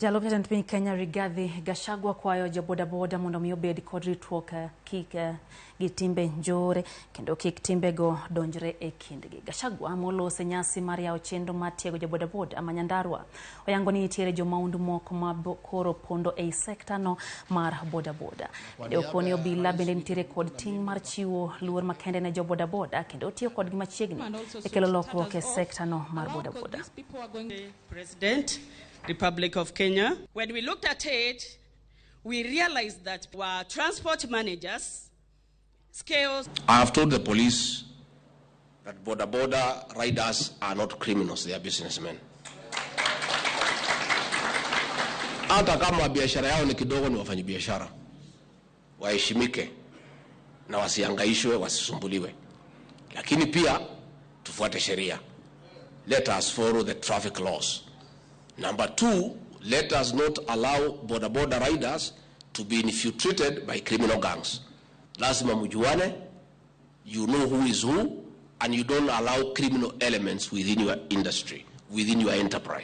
Jalup jatend piny Kenya Rigathi Gachagua kwayo jo bodaboda mondo mi obed kod ritruok kik gi timbe njore kendo kik timbego donjre e kindgi. Gachagua molose nyasi mar yawo chenro mar tiego jo bodaboda ma Nyandarua oyango ni nitiere jomaundu moko ma koro pondo ei sekta no mar bodaboda. Bende okoni obila bende nitiere kod ting' mar chiwo luor makende ne jo bodaboda kendo tiyo kodgi machiegni e kelo lokruok e sekta no mar bodaboda. President, Republic of Kenya. When we looked at it, we realized that our transport managers, scales. I have told the police that border border riders are not criminals, they are businessmen. Hata kama biashara yao ni kidogo, ni wafanyabiashara, waheshimike na wasihangaishwe, wasisumbuliwe, lakini pia tufuate sheria. Let us follow the traffic laws. Number two, let us not allow border border riders to be infiltrated by criminal gangs. Lazima mjuane, you know who is who, and you don't allow criminal elements within your industry, within your enterprise.